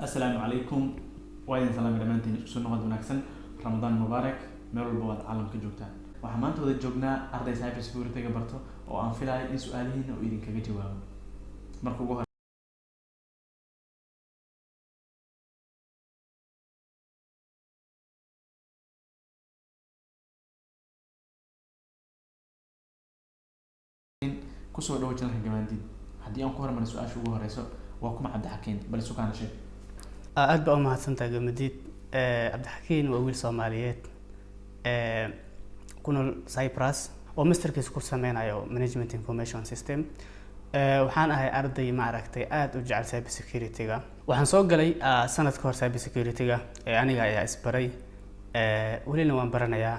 Asalaamu calaykum, waa idin salaamay dhammaantiin. Isku soo noqod wanaagsan, Ramadaan mubaarak meel walba waad caalamka joogtaan. Waxaan maanta wada joognaa arday cyber security-ga barto oo aan filayo in su-aalihiina uu idinkaga jawaabo. Marka ugu hore, kusoo dhawo channelka Gamaandiid. Haddii aan ku hormaro su-aasha ugu horeyso, waa kuma Cabdixakiin? Bal sukaana sheeg. Aad baa umahadsantahay, Gamadiid. Cabdixakiin waa wiil Soomaaliyeed ku nool Cyprus oo masterkiisa ku sameynayo management information system. Waxaan ahay arday, ma aragtay, aada u jecel cyber security-ga. Waxaan soo galay sanad ka hor cyber security-ga. Aniga ayaa isbaray, welina waan baranayaa.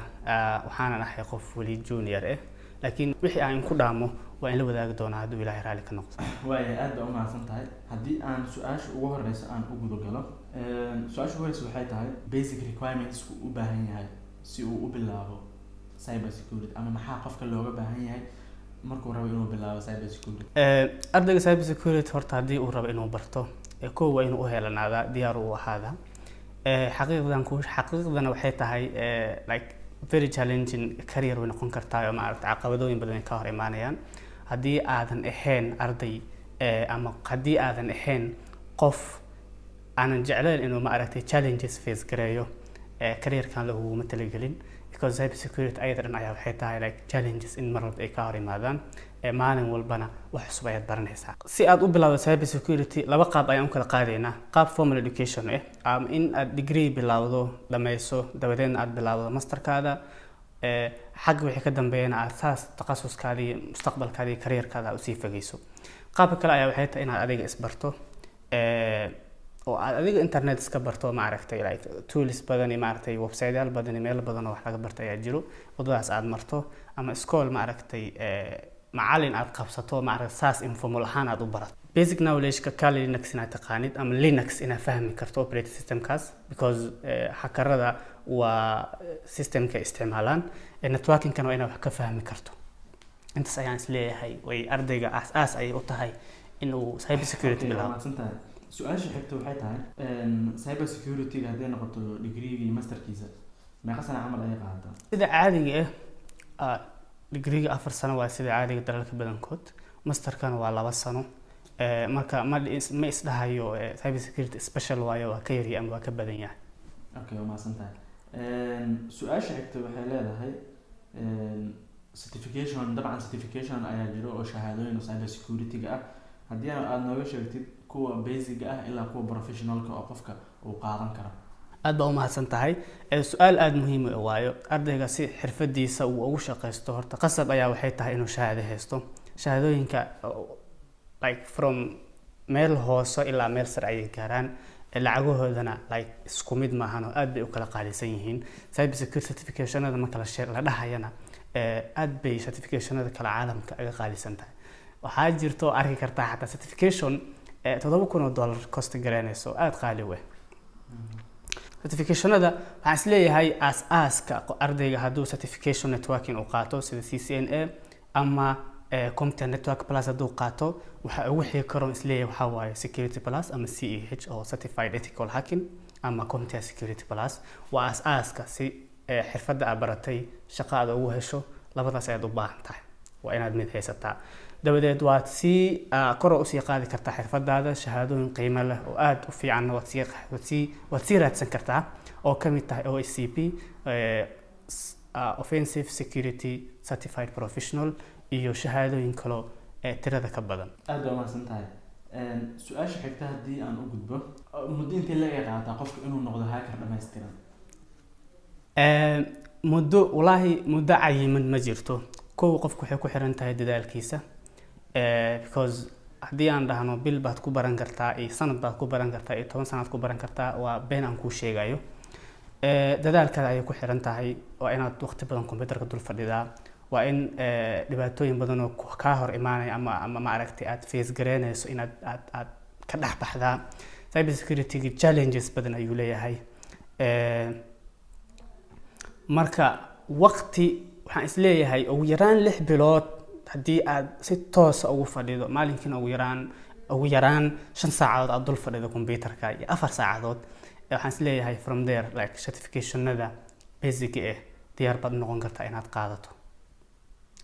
Waxaanan ahay qof weli junior ah, laakiin wixii aan ku dhaamo waa in la wadaagi doonaa hadduu Ilaahay raalli ka noqdo. Waaya, aad baa umahadsan tahay. Haddii aan su-aasha ugu horeysa aan u guda galo, su-aasha ugu horeysa waxay tahay basic requirements u baahan yahay si uu u bilaabo cyber security, ama maxaa qofka looga baahan yahay markuu rabo inuu bilaabo cyber security? Ardayga cyber security horta haddii uu rabo inuu barto, kow waa inuu u helanaadaa, diyaar u ahaadaa. Xaqiiqdan ku xaqiiqdana waxay tahay like very challenging career way noqon kartaa oo, maaragta, caqabadooyin badan ay ka hor imaanayaan haddii aadan ahayn arday ama haddii aadan ahayn qof aanan jeclayn inuu, ma aragtay, challenges face gareeyo. Careerkan laguguma talagelin, because cyber security ayada dhan ayaa waxay tahay like challenges in mar walba ay ka hor imaadaan. Maalin walbana wax cusub ayaad baranaysaa. Si aad u bilowdo cyber security, laba qaab ayaan u kala qaadaynaa: qaab formal education ah, ama in aad degree bilowdo, dhammayso, dabadeedna aad bilowdo masterkaada, xagga wixii ka dambeeyana aad saas takhasuskaadii, mustaqbalkaadii, careerkaada aad usii fogeyso. Qaabka kale ayaa waxay tahay inaad adiga isbarto oo aad adiga internet iska barto, ma aragtay, like tools badan iyo, maaragtay, websiteyaal badan iyo meelo badan oo wax laga barto ayaa jiro. Wadadaas aad marto ama school, ma aragtay, macalin aad qabsato, ma aragtay, saas informal ahaan aad u barato. Basic knowledge-ka Kali Linux inaad taqaanid ama Linux inaad fahmi karto operating systemkaas, because hackerada waa systemka isticmaalaan. Networking-kana waa inaad wax ka fahmi karto. Intaas ayaan isleeyahay way ardayga aas-aas ayay u tahay in uu cyber security Okay, waa bilaabo. mahadsan tahay. Su-aasha xigta waxay tahay cyber security-ga hadday noqoto degreega iyo masterkiisa, meeqa sana camal ayay qaadataa? Sida caadiga ah, degreega 4 sano waa sida caadiga dalalka badankood, masterkana waa 2 sano. Marka ma isdhahayo cyber security special waayo, waa ka yaryahay ama waa ka badan yahay. Okay, waa mahadsan tahay. Su-aasha xigta waxay leedahay certification. Dabcan certification ayaa jiro oo shahaadooyin oo cyber security-ga ah. Haddii aad nooga sheegtid kuwa basic-ga ah ilaa kuwa professionalka oo qofka uu qaadan karo. Aad baa umahadsan tahay. Su-aal aada muhiim u waayo. Ardayga si xirfadiisa uu ugu shaqaysto, horta qasab ayaa waxay tahay inuu shahaado haysto. Shahaadooyinka like from meel hoose ilaa meel sare ayay gaaraan. Lacagahoodana like isku mid maahan oo aad bay u kala qaalisan yihiin. Cyber security certificationada marka la shee la dhahayana, aad bay certificationada kale caalamka aga qaalisan tahay. Waxaa jirto oo arki kartaa xataa certification $7,000 cost gareynayso, aada qaali weh. Certificationada waxaan isleeyahay aas-aaska ardayga hadduu certification networking uu qaato sida CCNA ama CompTIA Network Plus hadduu qaato, waxa ugu xigi karo isleeyahay waxaa waaye Security Plus ama CEH oo Certified Ethical Hacking ama CompTIA Security Plus. Waa aas-aaska si xirfadda aad baratay shaqo aad ugu hesho. Labadaas ayaad u baahan tahay, waa inaad mid haysataa. Dabadeed waad sii kor usii qaadi kartaa xirfadaada. Shahaadooyin qiimo leh oo aada u fiicanna waad sii raadsan kartaa, oo ka mid tahay OSCP, Offensive Security Certified Professional, iyo shahaadooyin kaloo ee tirada ka badan. Aad baa umahadsan tahay. Su-aasha xigta haddii aan u gudbo, muddo intee laga qaadataa qofka inuu noqdo hacker dhammaystiran? Muddo wallaahi muddo cayiman ma jirto. Kow, qofku waxay ku xiran tahay dadaalkiisa, because haddii aan dhahno bil baad ku baran kartaa iyo sanad baad ku baran kartaa iyo 10 sanaad ku baran kartaa, waa been aan kuu sheegayo. Dadaalkaada ayay ku xiran tahay. Waa inaad waqti badan computerka dul fadhidaa, waa in dhibaatooyin badan oo kaa hor imaanaya ama, ma aragtay, aad face gareynayso inaad aad ka dhex baxdaa. Cyber security challenges badan ayuu leeyahay. Marka waqti waxaan isleeyahay ugu yaraan 6 bilood haddii aad si toosa ugu fadhido maalinkiina ugu yaraan Ugu yaraan 5 saacadood aad dul fadhido computerka iyo 4 saacadood. Waxaan is leeyahay from there, like, certificationada basic ah diyaar baad noqon kartaa inaad qaadato.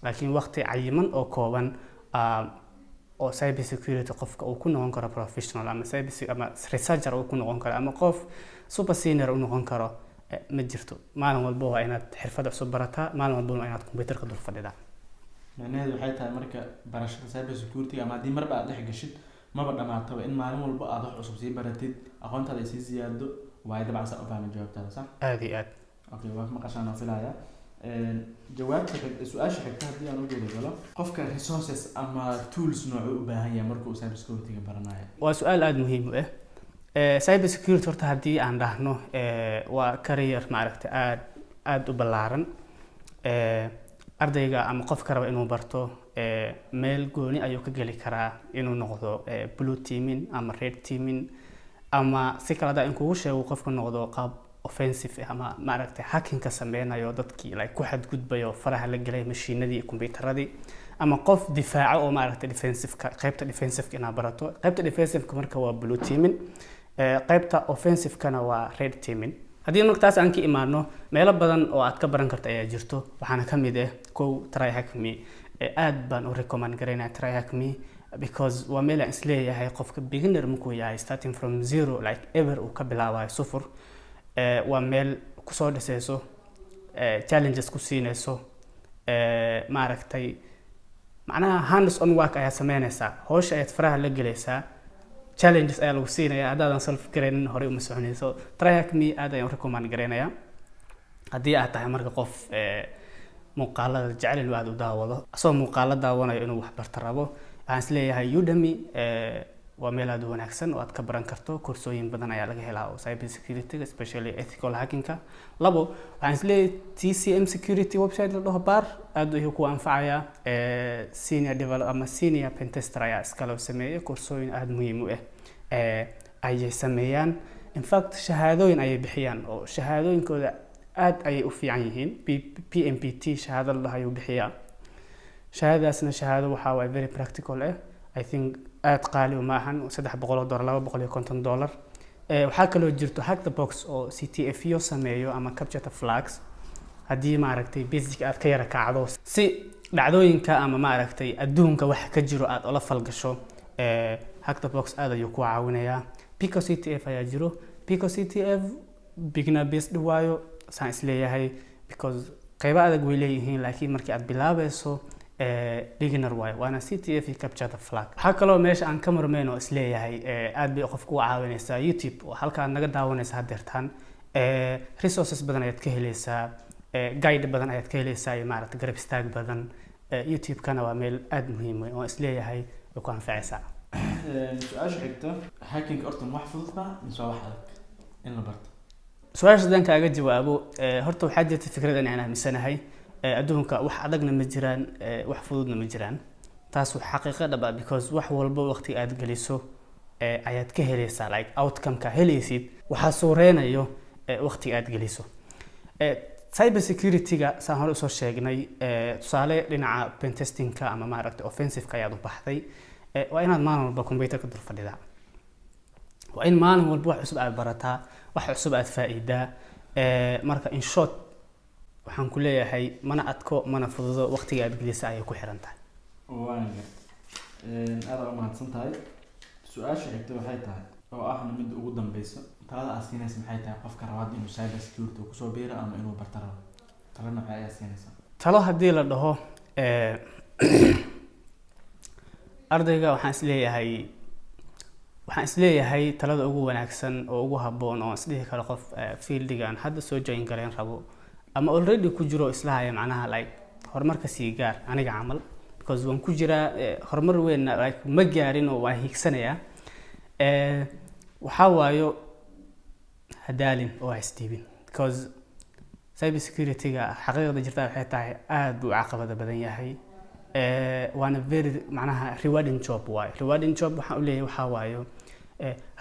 Laakiin waqti cayiman oo kooban oo cyber security qofka uu ku noqon karo professional ama cyber ama researcher uu ku noqon karo ama qof super senior u noqon karo ma jirto. Maalin walba waa inaad xirfad cusub barataa, maalin walba waa inaad computerka dul fadhidaa. Micnaheedu waxay tahay marka barashada cyber security ama haddii marba aad dhex gashid maba dhamaataba, in maalin walba aad wax cusub sii baratid, aqoontaada ay sii siyaado waayo. Dabcan saa u fahmay jawaabtaada, sax? Aada iyo aad. Okay, waa maqashaan oo filaya. Jawaabta su-aasha xigta haddii aan u guda galo, qofka resources ama tools noocuu u baahan yahay markuu cyber security-ga baranayo? Waa su-aal aada muhiim u ah. Cyber security horta haddii aan dhahno, waa career maaragtay aada aada u ballaaran. Ardayga ama qofka raba inuu barto, meel gooni ayuu ka geli karaa, inuu noqdo blue teaming ama red teaming, ama si kale hadaa in kugu sheego, qofka noqdo qaab offensive ah ama maaragtay hacking ka sameynayo, dadkii like ku xadgudbayo, faraha la gelay mashiinadii iyo kombiyuutaradii, ama qof difaaco oo maaragtay defensiveka, qaybta defensiveka inaad barato. Qaybta defensiveka marka waa blue teaming, qaybta offensivekana waa red teaming. Haddii marka taas aan ka imaano, meelo badan oo aad ka baran karto ayaa jirto. Waxaana ka mid ah kow TryHackMe. Aad baan u recommend garaynaya TryHackMe because waa meel aan isleeyahay qofka beginner markuu yahay, starting from zero, like ever uu ka bilaabayo sufur, waa meel kusoo dhisayso, challenges ku siinayso, maaragtay macnaha hands on work ayaa sameynaysaa, hawsha ayaad faraha la gelaysaa, challenges ayaa lagu siinaya. Haddaadan solve garaynin, horey uma soconayso. TryHackMe aad ayaan u recommend garaynaya. Haddii aad tahay marka qof muuqaalada jecel inuu aada u daawado, asagoo muuqaalo daawanayo inuu wax barta rabo, waxaan isleeyahay Udemy waa meel aada u wanaagsan oo aad ka baran karto. Koorsooyin badan ayaa laga helaa oo cyber security, especially ethical hackingka. Labo, waxaan isleeyahay TCM Security website la dhaho baar, aad ayuu ku anfacayaa. Senior develop ama senior pentester ayaa iskala sameeyay, koorsooyin aada muhiim u ah ayay sameeyaan. In fact, shahaadooyin ayay bixiyaan oo shahaadooyinkooda aad ayay u fiican yihiin. PMPT shahaado la dhaho ayuu bixiyaa. Shahaadadaasna shahaado waxaa waay very practical ah. I think aad qaali uma ahan, $300, $250. Waxaa kaloo jirto Hack The Box oo CTF yo sameeyo ama capture the flags. Haddii maaragtay basic aad ka yara kacdo, si dhacdooyinka ama maaragtay adduunka waxa ka jiro aad ula falgasho, Hack The Box aad ayuu ku caawinayaa. Pico CTF ayaa jiro. Pico CTF beginner based waayo saan isleeyahay, because qeybo adag way leeyihiin, laakiin markii aad bilaabayso beginner waayo, waana CTF iyo capture the flag. Waxaa kaloo meesha aan ka marmeyn oo isleeyahay aad bay qofku u caawinaysaa YouTube, oo halka aad naga daawanaysa haddeertaan. Resources badan ayaad ka helaysaa, guide badan ayaad ka helaysaa iyo maaragta garab istaag badan. YouTube-kana waa meel aada muhiim weyn oo isleeyahay way ku anfacaysaa. Su-aasha xigta: hacking horta ma wax fudud ba mise waa wax adag in la barto? Su-aasha haddaan kaaga jawaabo, horta waxaa jirta fikrad in aan aaminsanahay: adduunka wax adagna ma jiraan, wax fududna ma jiraan. Taas waa xaqiiqo dhab ah, because wax walba waqti aad geliso ayaad ka helaysaa, like outcome-ka helaysid waxaa suureynayo waqtiga aad geliso. Cyber security-ga, saan hore usoo sheegnay, tusaale dhinaca pentesting-ka ama maaragtay offensive-ka ayaad u baxday, waa inaad maalin walba computerka dul fadhidaa, waa in maalin walba wax cusub aad barataa, wax cusub aad faa'iidaa. Marka in short, waxaan ku leeyahay mana adko mana fududo, waqtiga aad gelisa ayay ku xiran tahay. Waana garta, aada u mahadsan tahay. Su-aasha xigta waxay tahay, oo ahna midda ugu dambeysa: talada aad siinaysa maxay tahay qofka rabaad inuu cyber security kusoo biiro ama inuu barta rabo? Talo noocee ayaa siinaysaa? Talo haddii la dhaho, ardayga waxaan isleeyahay talada ugu wanaagsan oo ugu habboon oo isdhihi karo qof fieldigan hadda soo join gareyn rabo ama already ku jiro, islahaya macnaha like horumarka sii gaar, aniga camal, because waan ku jiraa, horumar weynna like ma gaarin oo waan hiigsanayaa, waxaa waayo hadaalin oo ha isdhiibin, because cyber security-ga xaqiiqda jirta waxay tahay aad buu u caqabada badan yahay. Waana very macnaha rewarding job waayo. Rewarding job waxaan u leeyahay waxaa waayo,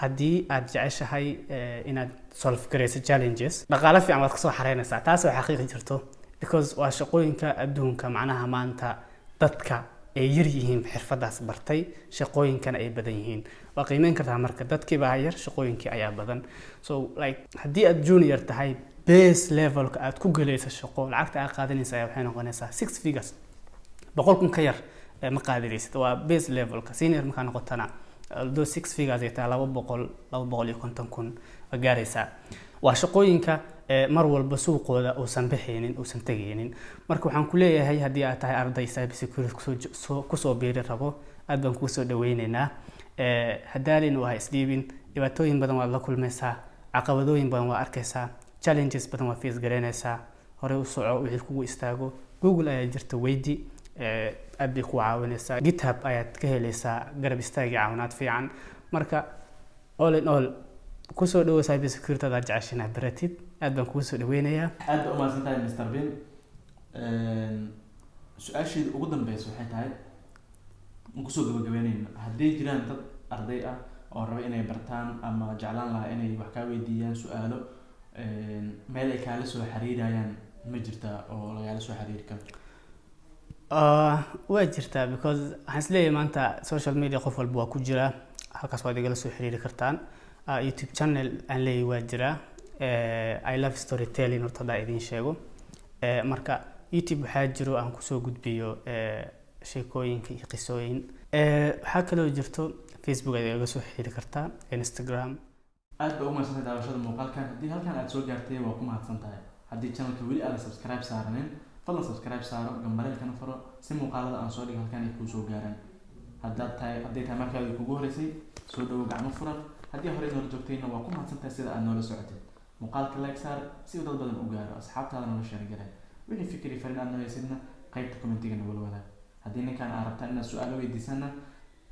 haddii aad jeceshahay inaad solve garayso challenges, dhaqaale fiican waad kasoo xareynaysaa. Taas waa xaqiiqi jirto, because waa shaqooyinka adduunka macnaha maanta dadka ay yar yihiin xirfadaas bartay, shaqooyinkana ay badan yihiin. Waa qiimeyn kartaa marka, dadkii baa yar, shaqooyinkii ayaa badan. So like haddii aad junior tahay, base levelka aad ku gelaysa shaqo, lacagta aad qaadanaysa ayaa waxay noqonaysaa six figures, 100,000 ka yar ma qaadanaysid. Waa base levelka. Senior markaa noqotana, although six figures ay tahay, 200, 250,000 waa gaaraysaa. Waa shaqooyinka mar walba suuqooda uusan bixaynin, uusan tegaynin. Marka waxaan ku leeyahay, haddii aad tahay arday cyber security kusoo biiri rabo, aad baan kuusoo dhaweyneynaa. Hadaalin waa isdhiibin. Dhibaatooyin badan waad la kulmaysaa, caqabadooyin badan waa arkaysaa, challenges badan waa face garaynaysaa. Horey u soco. Wixii kugu istaago, Google ayaa jirta, weydi, aad bay ku caawinaysaa. GitHub ayaad ka helaysaa garab istaag iyo caawinaad fiican. Marka all in all, kusoo dhawo cyber security hadaad jecesha inaad baratid. Aad baan kugu soo dhaweynayaa. Aad ba umahadsan tahay, Mr Bin. Su-aasheeda ugu dambeysa waxay tahay, aan kusoo gabagabeyneyna, hadday jiraan dad arday ah oo raba inay bartaan ama jeclaan lahaa inay wax kaa weydiiyaan su-aalo, meel ay kaala soo xiriirayaan ma jirtaa oo lagaala soo xiriiri karo? Waa jirtaa, because waxaan isleeyahay maanta social media qof walba waa ku jiraa, halkaas waad igala soo xiriiri kartaan. YouTube channel aan leeyahay waa jiraa. I love storytelling, horta haddaa idiin sheego. Marka YouTube waxaa jiro aan kusoo gudbiyo sheekooyinka iyo qisooyin. Waxaa kaloo jirto Facebook aad igaga soo xiriiri kartaa, Instagram. Aad ba umahadsantahay daawashada muuqaalkan. Haddii halkan aad soo gaartay, waa ku mahadsan tahay. Haddii channelka weli aadan subscribe saaranin, fadlan subscribe saaro, gambaleelkana faro si muuqaalada aan soo dhigo halkan ay kuu soo gaaraan. Haddaad tahay, hadday tahay markaadii kugu horeysay, soo dhawo, gacmo furan. Haddii horey noola joogtayna, waa ku mahadsan tahay sida aad noola socotay. Muuqaalka like saar si uu dad badan u gaaro, asxaabtaada noola share garay. Wixii fikri farin aad noo haysidna, qaybta commentiga nagula wadaag. Haddii ninkaan aad rabtaan inaad su-aalo weydiisanna,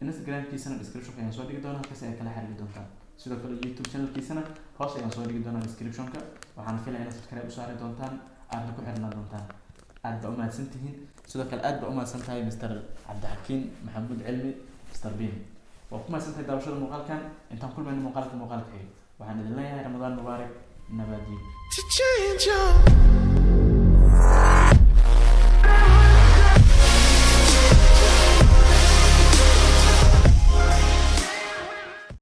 Instagramkiisana descriptionka ayaan soo dhigi doonaa, halkaas ayaad kala xiriiri doontaan. Sidoo kale YouTube channelkiisana hoos ayaan soo dhigi doonaa descriptionka. Waxaan filaya inaad subscribe u saari doontaan, aadna ku xirnaa doontaan. Aad ba umahadsan tihiin. Sidoo kale aad ba umahadsan tahay, Mr Cabdixakiin Maxamuud Cilmi, Mr Bin. Waa ku mahadsan tahay daawashada muuqaalkan. Intaan kulmayno muuqaalka muuqaalka xiga, waxaan idin leeyahay Ramadaan mubaarak, nabadiyo. To change your